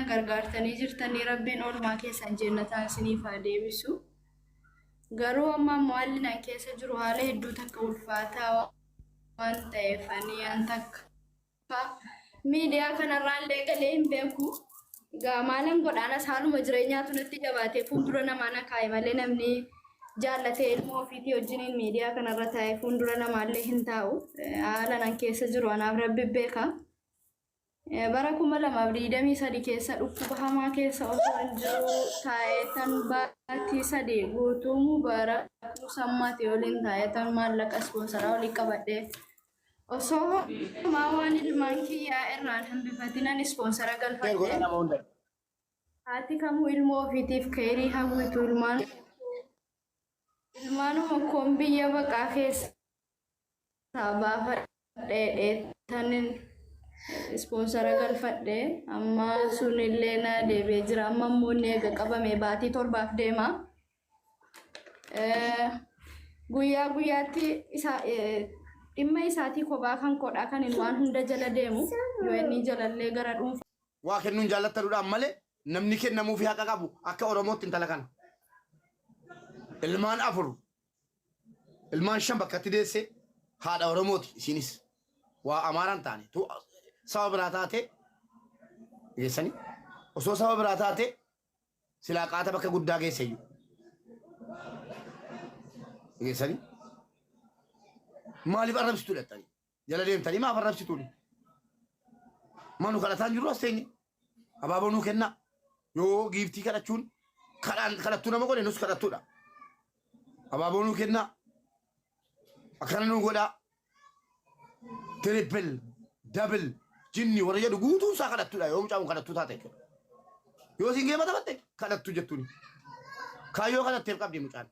gargaartanii jirtanii rabbiin oolmaa keessan jennataan isiniif haa deebisu. Garuu amma ammoo haalli nan keessa jiru haala hedduu takka ulfaataa waan ta'eef ani an takka miidiyaa kanarraa illee galee hin beeku. Egaa maalan godhaanas haaluma jireenyaatu natti jabaatee fuuldura namaa na kaa'e malee namni jaallatee ilmoo ofiitii wajjiniin miidiyaa kanarra taa'ee fuuldura namaallee hin taa'u. Haala nan keessa jiru anaaf rabbi beeka. Bara 2023 keessa dhukkuba hamaa keessa osoo hin jiru taa'ee tan baatii sadii guutuu Mubaarak Musammaati waliin taa'ee tan maallaqa ispoonsaraa olii qabadhee osoo homaa waan ilmaan kiyyaa irraan hambifatinan ispoonsara Share godhaa galfadhe. nama hunda. Haati kamuu ilmoo ofiitiif kheeyrii hawwitu ilmaan ilmaanuma koon biyya baqaa keessa baafadhe dheetanin ispoonsara galfadhe amma sunillee na deebi'ee jira amma immoo inni eega qabame baatii torbaaf deema. Guyyaa guyyaatti isa dhimma isaatii kophaa kan kodhaa kan hin waan hunda jala deemu yoo inni jalallee gara dhuunfaa. Waa kennuun jaallattanuudhaan malee namni kennamuufii haqa qabu akka Oromootti intala kana. Ilmaan afur Ilmaan shan bakkatti deesse haadha Oromooti isiinis. Waa Amaaraan taane tu saba biraa taate geessanii osoo saba biraa taate silaa qaata bakka guddaa geesse iyyuu. Geessanii maaliif arrabsitu dhattanii jala deemtanii maaf arrabsituuni? Maa nu kadhataan jirru as teenye abaaboo nuu kennaa yoo giiftii kadhachuun kadhaan kadhattuu nama godhe nus kadhattuudha. Abaaboo nuu kennaa. Akkana nuu godhaa. Triple, double, jinni warra jedhu guutuun isaa kadhattuudha yoo mucaan kun kadhattuu taate jechuudha. Yoo isin geema taphatte kadhattuu jettuuni. Kaayyoo kadhatteef qabdi mucaan.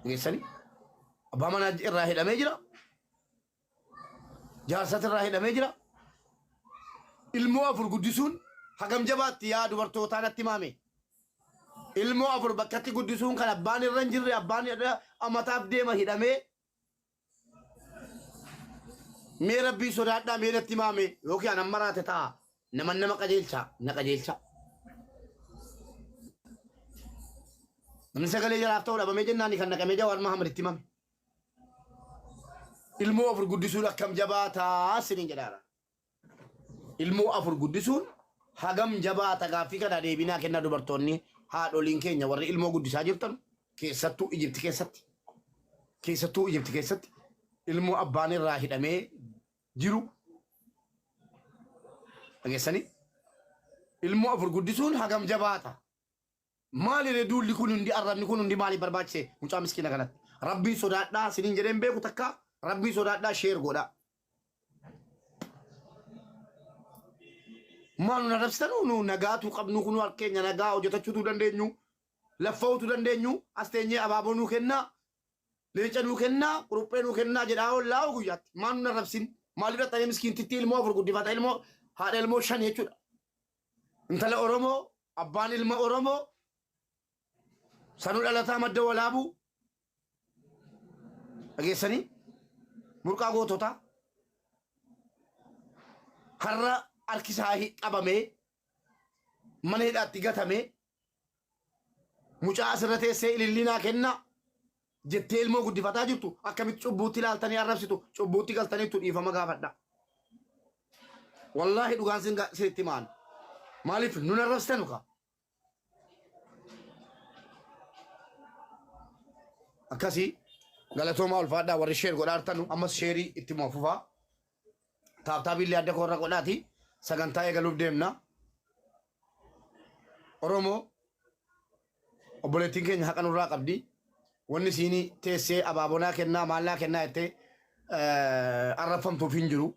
Geessanii abbaa manaa irraa hidhamee jira. Jaarsati irraa hidhamee jira. Ilmoo afur guddisuun hagam jabaatti yaa dubartootaa natti himaame. Ilmoo afur bakkatti guddisuun kan abbaan irra hin jirre abbaan irra amataaf deema hidhamee. Mee rabbii sodaadhaa mee natti himaame yookiin anan maraate ta'a. Naman nama qajeelcha na qajeelcha. Namni sagalee jalaaf ta'u dhabamee jennaan kan naqamee Jawaar Mahammad itti himame. Ilmoo afur guddisuun akkam jabaataa sinin jedhaara. Ilmoo afur guddisuun hagam jabaata gaaffii kana deebinaa kennaa dubartoonni haadholiin keenya warri ilmoo guddisaa jirtan keessattuu Ijipti keessatti. Keessattuu Ijipti keessatti ilmoo abbaan irraa hidhamee jiru. Dhageessanii? Ilmoo afur guddisuun hagam jabaata. Maali ree duulli kun hundi arrabni kun hundi maaliif barbaachise mucaa miskiina kanatti. Rabbiin sodaadhaa sinin jedheen beeku takka rabbiin sodaadhaa sheer godhaa. Maal nu arrabsitanu nu nagaatuu qabnu kun harkeenya nagaa hojjetachuutu dandeenyu laffa'uutu dandeenyu as teenyee abaaboo nuu kennaa leenca nuu kennaa quruphee nuu kennaa jedhaa oollaa guyyaatti maal nu arrabsin maaliif dhaxxanii miskiintittii ilmoo afur guddifata ilmoo haadha ilmoo shan jechuudha. Intala Oromoo abbaan ilma Oromoo sanuu dhalataa madda walaabuu dhageessanii murqaa goototaa har'a harki isaa qabamee mana hidhaatti gatamee mucaa asirra teessee ilillii naa kennaa jettee ilmoo guddifataa jirtu akkamitti cubbuutti ilaaltanii arrabsitu cubbuutti galtaniittu dhiifama gaafadha. Wallaahi dhugaan sin sinitti himaan. Maaliif nun arrabsitanu ka? Akkasii galatoomaa ulfaadhaa warri sheer godhaa jirtanu ammas sheerii itti fufaa. Taaptaabii illee adda koorra godhaati sagantaa eegaluuf deemna. Oromoo obboleettiin keenya haqa nurraa qabdi. Wanni isiin teessee abaabonaa kennaa maallaa kennaa jettee arrabfamtuuf hin jiru.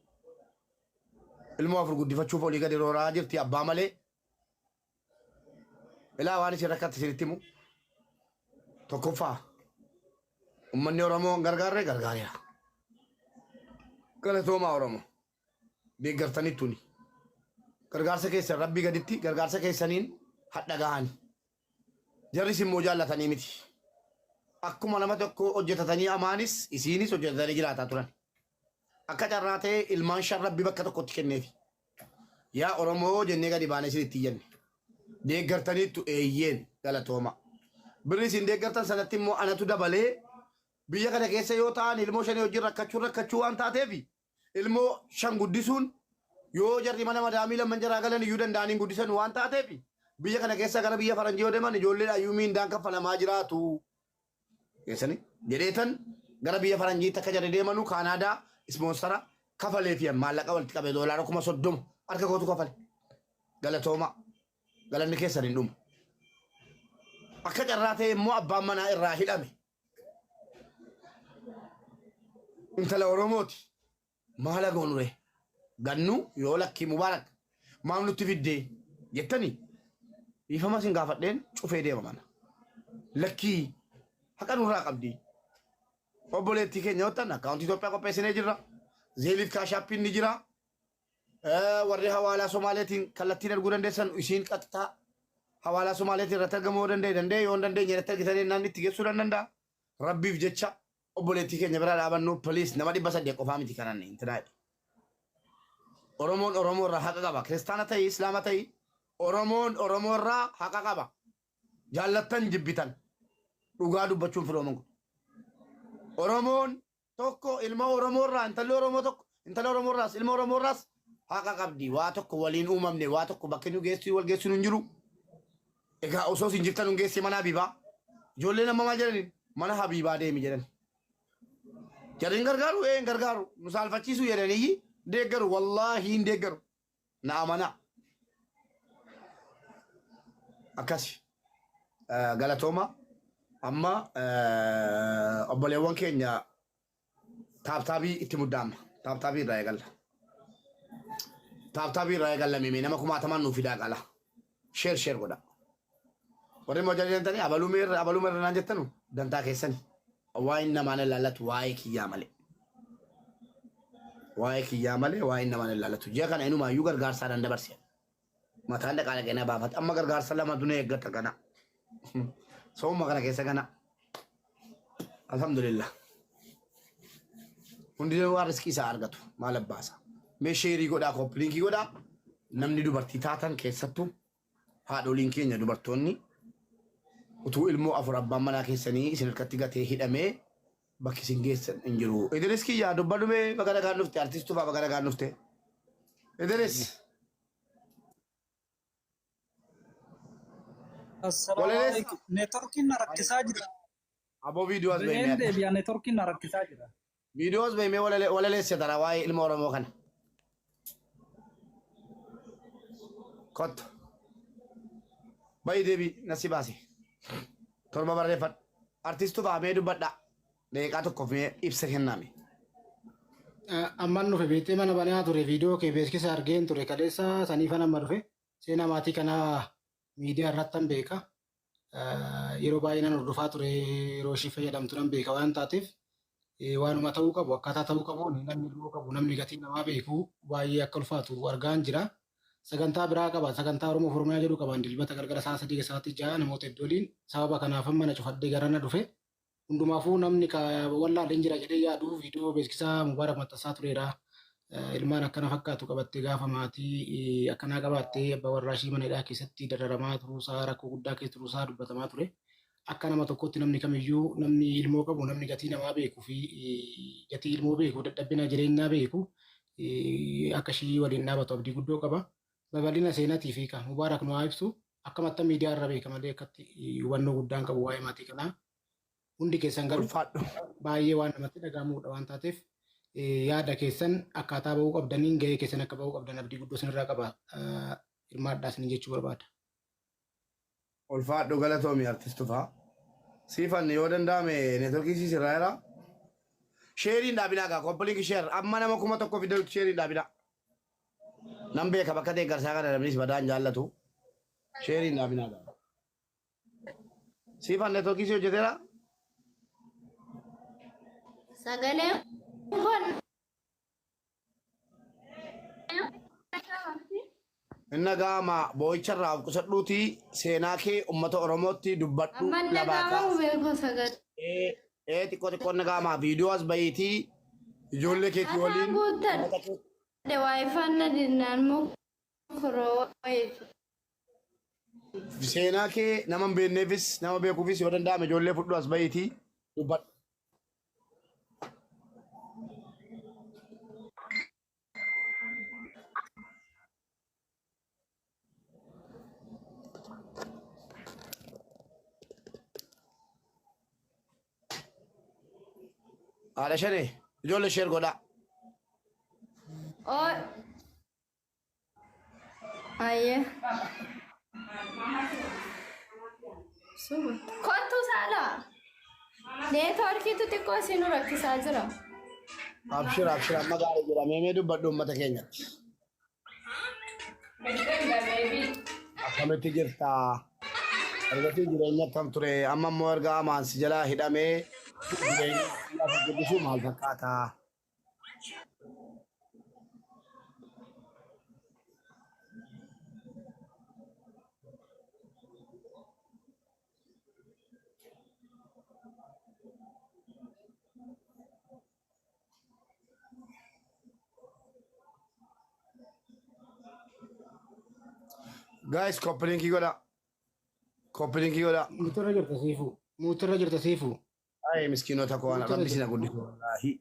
Ilmoo afur guddifachuuf olii gadi rooraa jirti abbaa malee. Ilaa waan isin rakkatte isinitti himu. Tokkoffaa uummanni Oromoo hin gargaarre gargaareera. Galatoomaa Oromoo. Deeggartanittuni. Gargaarsa keessan rabbii gaditti gargaarsa keessaniin hadha gahani. Jarris immoo jaallatanii miti. Akkuma nama tokko hojjetatanii amaanis isiinis hojjetatanii jiraataa turan. Akka carraa ta'ee ilmaan shan rabbi bakka tokkotti kenneefi. Yaa Oromoo jennee gadi baanee isinitti iyyanne. Deeggartaniittu eeyyeen galatooma. Birri isin deeggartan sanatti immoo anatu dabalee biyya kana keessa yoo ta'an ilmoo shanii wajjin rakkachuu rakkachuu waan taateef ilmoo shan guddisuun yoo jarri mana madaamii lamman jaraa galan iyyuu danda'anii guddisan waan taateef biyya kana keessa gara biyya faranjii yoo deeman ijoolleedha iyyuu miindaan kaffalamaa jiraatu. Geessanii jedheetan gara biyya faranjiitti akka jarri deemanu Kaanaadaa sponsor kafalee fi maallaqa walitti qabee $30,000 harka kootu kafale. Galatooma. Galanni keessan hin dhumu. Akka carraa ta'e immoo abbaan manaa irraa hidhame. Intala Oromooti. Maala goonure? Gannu yoo lakkii Mubaarak maal nutti fiddee jettanii dhiifama isin gaafadheen cufee deema mana. Lakkii haqa nurraa qabdi. Obboleettii keenya yoo ta'an akkaawuntii Itoophiyaa qopheessinee jirra. Zelleiif Cash Appiin ni jira. Warri hawaalaa Somaaleetiin kallattiin arguu dandeessan isiin qaxxaa hawaalaa Somaaleetiin irratti argamuu yoo danda'e danda'e yoo hin dandeenye irratti argitanii naan itti geessuu nan danda'a. Rabbiif jecha obboleettii keenya bira dhaabannu please nama 800 qofaa miti kanan intinaa jedhe. Oromoon Oromoo irraa haqa qaba. Kiristaana ta'i Islaama ta'i Oromoon Oromoo irraa haqa qaba. Jaallattan jibbitan dhugaa dubbachuun firooman kun. Oromoon tokko ilma Oromoo irraa intalli Oromoo tokko intala Oromoo irraas ilma Oromoo irraas haqa qabdi. Waa tokko waliin uumamne waa tokko bakka nu geessu wal geessu hin jiru. Egaa osoo isin jirtan nun geesse mana Habiibaa. Ijoolleen amma maal jedhaniin mana Habiibaa deemi jedhan. Jarri hin gargaaru ee hin gargaaru nu saalfachiisu jedhanii deeggaru wallaahi hin deeggaru na amanaa. Akkasi galatooma amma obboleewwan keenya tap tapii itti muddaama tap tapii irraa eegalla. Tap tapii irraa eegalla mimee nama kumaatamaan nuu fidaa qala. Share share godha. Warri immoo jala deemtanii abaluu meerra abaluu meerra naan jettanu dantaa keessani. Waa'een namaan ilaallatu waa'ee kiyyaa malee. Waa'ee kiyyaa malee waa'een namaan ilaallatu. Ji'a kana inumaayyuu gargaarsaadhaan dabarse. Mataan dhaqaa dhaqee na baafate. Amma gargaarsa lamatu na eeggata kana. Sooma kana keessa kana. Alhamdulillah. Hundi waan riskii isaa argatu maal abbaasa. Mee share godhaa copy link godhaa. Namni dubartii taatan keessattuu haadholiin keenya dubartoonni utuu ilmoo afur abbaan manaa keessanii isin harkatti gatee hidhamee bakki isin geessan hin jiru. Idris kiyyaa dubbadhu mee baga nagaan dhufte artistuu fa'aa baga nagaan dhufte. Idris. Assalaamu Walaleessa. alaikum. Neetworkiin na rakkisaa jira. Aboo viidiyoo as Re'een bahimee adda. deebi'a neetworkiin na rakkisaa jira. Viidiyoo as bahimee walaleessa tara waa'ee ilma Oromoo kana. Kottu. Bayi deebii nasi baase. Torba barreeffadhu. Artistuu fa'aa mee dubbadhaa. Daqiiqaa tokkoof mee ibsa kennaame. Amman dhufe beektee mana banaa ture viidiyoo kee beeksisa argeen ture kaleessa saniifan amma dhufe seenaa maatii kanaa miidiyaa irrattan beeka. Yeroo baay'ee nan hordofaa ture yeroo ishii fayyadamtu nan beeka waan taateef waanuma ta'uu qabu akkaataa ta'uu qabuun namni ilmoo qabu namni gatii namaa beeku baay'ee akka ulfaatu argaan jira. Sagantaa biraa qaba sagantaa Oromoo Oromiyaa jedhu qaban dilbata galgala sa'a 3 sa'aatii 6 namoota hedduu waliin sababa kanaaf mana cufadhee garana dhufe. Hundumaafuu namni wallaalle hin jira jedhee yaadu viidiyoo beeksisaa Mubaarak maxxansaa tureera. Ilmaan akkana fakkaatu qabattee gaafa maatii akkanaa qabaattee abbaa warraa ishii mana hidhaa keessatti dararamaa turuusaa rakkoo guddaa keessa turuusaa dubbatamaa ture. Akka nama tokkotti namni kamiyyuu namni ilmoo qabu namni gatii namaa beekuu fi gatii ilmoo beeku dadhabbina jireenyaa beeku akka ishii waliin dhaabatu abdii guddoo qaba. Babal'ina seenatii fi kan Mubaarak nu haa ibsu akkamattan miidiyaa irra beeka malee akkatti hubannoo guddaan qabu waa'ee maatii kanaa. Hundi keessan garuu Ulfaadhu. baay'ee waan namatti dhaga'amudha waan taateef yaada keessan akkaataa bahuu qabdaniin gahee keessan akka bahuu qabdan abdii guddoo isinirraa qaba hirmaadhaa isinin jechuu barbaada. Ulfaadhu galatoomi artistu fa'aa. Siifan yoo danda'ame neetworkii siis irraa jira. Shareiin dhaabinaa gaa copy link share amma nama 1000 fidalutti shareiin dhaabinaa. Nan beeka bakka deeggarsaa kana namnis badaan jaallatu. Shareiin dhaabinaa gaa. Siifan neetworkii si hojjeteera? Sagaleen kun Inni gaama boo'icharraa of qusadhuuti seenaa kee uummata Oromootti dubbadhu Amma inni labaa gaama kaas. beeku sagalee. Ee xiqqoo xiqqoo inni gaama viidiyoo as bahiitii ijoollee keetii Afaan waliin guuttadhe uummata kee waayifaan na dinnaan muka. Mokkoroo wayiiti. Seenaa kee nama hin beekneefis nama beekuufis yoo danda'ame ijoollee fudhu as bahiitii dubbadhu. Haadha shanee ijoollee sheer godhaa. Oo. Ayyee. Kottu saala. Neetwoorkiitu xiqqoo isin nu rakkisaa jira. Abshir abshir amma gaarii jira meemee dubbadhu uummata keenyatti. Akkamitti jirta? Ergasii jireenya akkam ture? Amma immoo erga amaan si jalaa hidhamee jireenya lafa guddisuu maal fakkaata? Guys, copy link godhaa. Copy link godhaa. Muutirra jirta siifuu. Muutirra jirta siifuu. Ay miskiinota koo ana Muutirra rabbi sina jirta. guddisu wallaahi.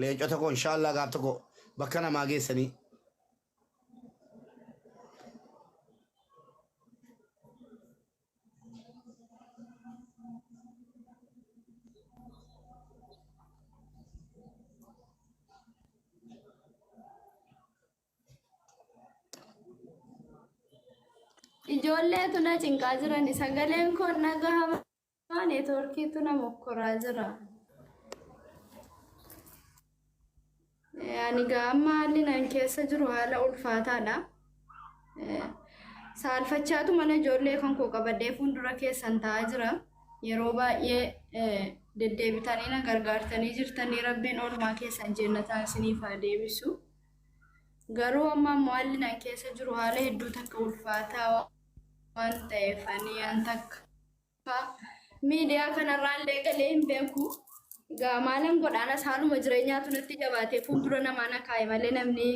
Leencota koo inshaallah gaaf tokko bakka namaa geessanii. Ijoolleetu na cinqaa jiran sagaleen kun dhagahamaa neetwoorkiitu na mokkoraa jira. Ani gaa amma haalli nan keessa jiru haala ulfaataadha. Saalfachaatu mana ijoollee kan koo qabadhee fuuldura keessan taa'aa jira. Yeroo baay'ee deddeebitanii na gargaartanii jirtanii rabbiin oolmaa keessan jennataan isiniif haa deebisu. Garuu amma ammoo haalli nan keessa jiru haala hedduu takka ulfaataa waan ta'eef ani an takka miidiyaa kanarraallee galee hin beeku. Egaa maalan godhaanas haaluma jireenyaatu natti jabaatee fuuldura namaa na kaa'e malee namni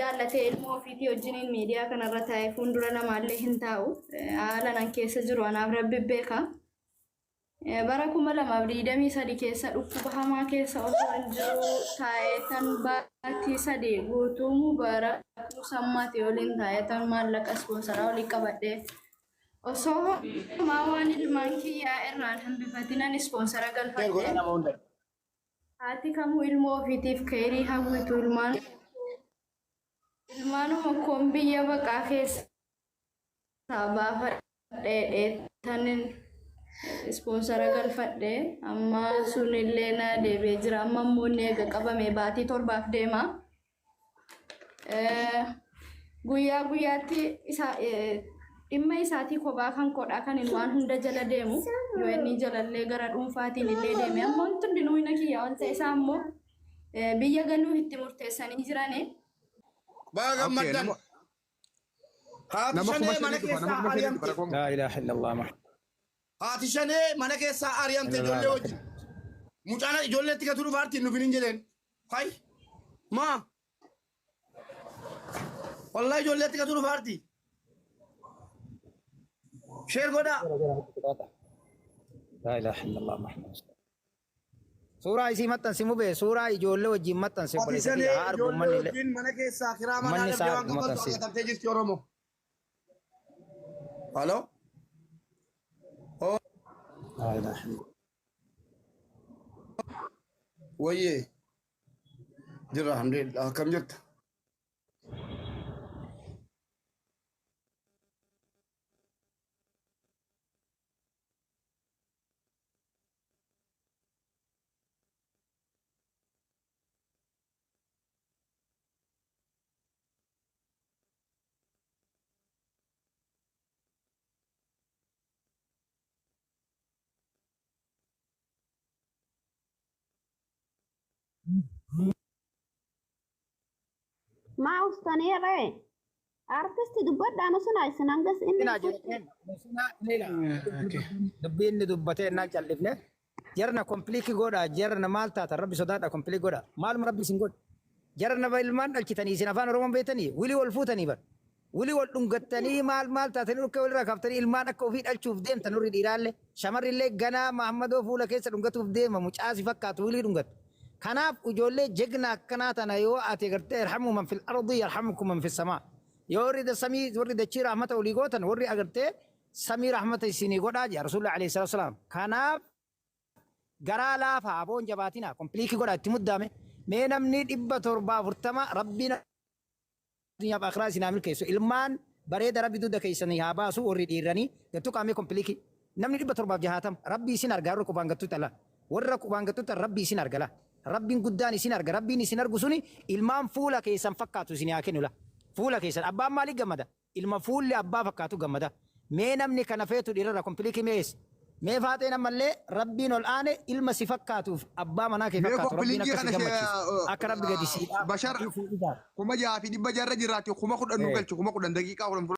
jaallatee ilmoo ofiitii wajjiniin miidiyaa kanarra taa'ee fuuldura namaallee hin taa'u. Haala nan keessa jiru anaaf rabbi beeka. Bara 2023 keessa dhukkuba hamaa keessa osoo hin jiru taa'ee tan baatii 3 guutuu Mubaarak Musammaati waliin taa'ee tan maallaqa ispoonsaraa olii qabadhee osoo homaa waan ilmaan kiyyaa irraan hambifatinan ispoonsara Share godhaa galfadhe. nama hunda. Haati kamuu ilmoo ofiitiif keerii hawwitu ilmaanuma koon biyya baqaa keessaa baafadhe dheetanin ispoonsara galfadhe amma sunillee na deebi'ee jira amma immoo inni eega qabame baatii 7f deema. Guyyaa guyyaatti isa dhimma isaatii kophaa kan kodhaa kan hin waan hunda jala deemu yoo inni jalallee gara dhuunfaatiin illee deeme amma wanti hundinuu hin kiyyaa waan ta'e isaa immoo biyya galuu itti murteessanii jirani. Baga Okay, gammaddan. nama Haati nama kuma shanee mana shanii dhufa, nama keessaa kuma shanii dhufa ari'amte. rakkoon لا إله إلا الله محمد Haati shanee mana keessaa ari'amte ijoollee wajjin. Mucaan ijoolleetti gatu dhufaartiin nufin hin jedheen. Hay. Maa. Wallahi ijoolleetti gatu dhufaarti. Sheer godhaa. لا إله إلا الله محمد Suuraa isii maxxansi mubee suuraa ijoollee wajjin maxxansi Haati obboleessa shanee kiyya haa argu ijoollee ummanni illee. wajjin mana keessaa kiraa manaa Ummanni isaa dhabdee waan argu kaffaltu maxxansi. argatamtee jirti Oromoo. Halo. لا إله إلا الله Wayyee. Jirra alhamdulillah akkam jirta? Maa ustanii ree? Artisti dubbadhaan osoo isin hangas inni Sinaa dhufutti. jedheen sinaa leela dubbii inni dubbatee innaan callifne jarna kompilikii godha jarna maal taata rabbi sodaadha kompilikii godha maaluma rabbi isin godha Jara nama ilmaan dhalchitanii isin afaan Oromoon beektanii wilii wal fuutanii bar. Wilii wal dhungattanii maal maal taatanii dhukkee walirraa kaaftanii ilmaan akka ofii dhalchuuf deemtan warri dhiiraallee. Shamarrillee ganaa Mahammadoo fuula keessa dhungatuuf deema mucaasi fakkaatu wilii dhungatu. Kanaaf ijoollee jegna akkanaa tana yoo ati gartee irhamu man fil ardi yarhamukum man fis samaa. Yoo warri samii warri dachii rahmata olii gootan warri agartee samii rahmata isinii godhaa jedha Rasuulli alayhi salaatu wasalaam. Kanaaf garaa laafaa aboon jabaatina copy link godhaa itti muddaame. Mee namni 740 rabbiin addunyaaf akhiraa isin haa milkeessu. Ilmaan bareeda rabbi dugda keessanii haa baasu warri dhiirranii gattuu qaamee copy link. Namni 760 rabbi isin argaa warra qubaan gattuu xala. Warra qubaan gattuu rabbi isin argala. Rabbiin guddaan isin arga. Rabbiin isin argu suni ilmaan fuula keessan fakkaatu isin haa kennu la. Fuula keessan abbaan maaliif gammada? Ilma fuulli abbaa fakkaatu gammada. Mee namni kana feetu dhiirarra copy link mees. Mee faaxeen ammallee rabbiin ol aane ilma si fakkaatuuf abbaa manaa kee Mee fakkaatu rabbiin copy link akka si kana gammachiisu. Akka rabbi gadi si Bashar 6,600 irra jiraati 10,000 nu galchu 10,000 daqiiqaa 10.